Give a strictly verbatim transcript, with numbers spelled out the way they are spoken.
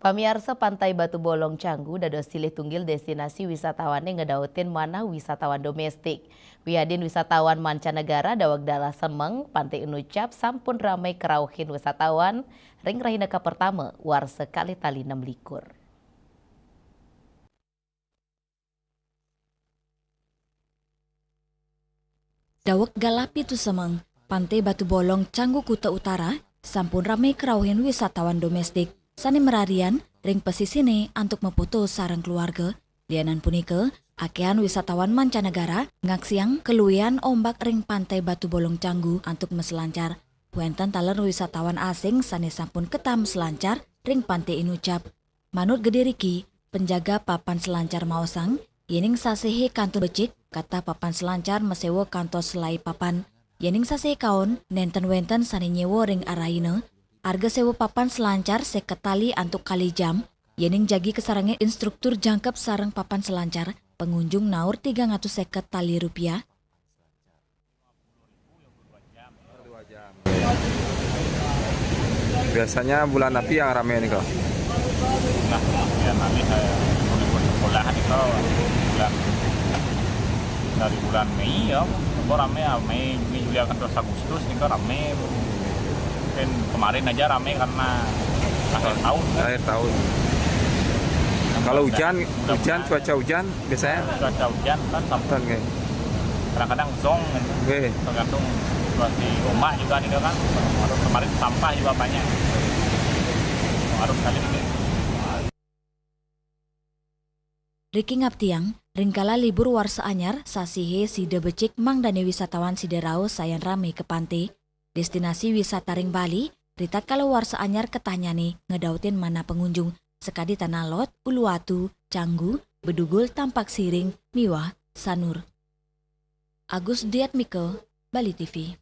Pamiarsa, Pantai Batu Bolong Canggu dados silih tunggil destinasi wisatawan ring ngedautin manah wisatawan domestik. Wiadin wisatawan mancanegara daweg dalah semeng, Pantai Inucap sampun ramai kerauhin wisatawan ring rahina kapertama warsa kalih tali nem likur. Daweg galah pitu semeng, Pantai Batu Bolong Canggu Kuta Utara sampun ramai kerauhin wisatawan domestik sane mararian ring pesisine antuk mapoto sareng keluarga. Lianan punika, akehan wisatawan mancanegara ngaksiang kaluihan ombak ring Pantai Batu Bolong Canggu antuk maselancar. Wenten taler wisatawan asing sane sampun ketah maselancar ring Pantai Inucap. Manut Gede Riki, penjaga papan selancar maosang, yening sasihe kantun becik, katah papan selancar masewa kantos selai papan. Yening sasihe kaon, nenten wenten sane nyewa ring arahina. Arga sewa papan selancar seket tali antuk kalih jam. Yening jagi kasarengin instruktur jangkep sareng papan selancar, pangunjung naur tigang atus seket tali rupiah. Biasanya bulan api yang rame nih, kok? Nah, ya, nanti saya libur sekolah nih, kok. Bulan, dari bulan Mei, ya, kok rame, ya, Mei, Juni, Juli, Agustus, Agustus nih, kok rame. Mungkin kemarin aja rame karena akhir tahun, kan. Akhir tahun. Kalau hujan, hujan, cuaca hujan, biasanya? Cuaca hujan kan, sampai kadang-kadang zong gitu. Tergantung situasi ombak juga nih kan. Kemarin sampah juga banyak. Harus kali ini. Riki ngaptiang, ring kala libur warsa anyar, sasihe sida becik mangdane wisatawan sida rauh sayan rame ka pante. Destinasi wisata ring Bali, ritatkala warsa anyar ketahnyane ngedautin manah pangunjung, sakadi Tanah Lot, Uluwatu, Canggu, Bedugul, Tampak Siring, miwah Sanur. Agus Diatmika, Bali T V.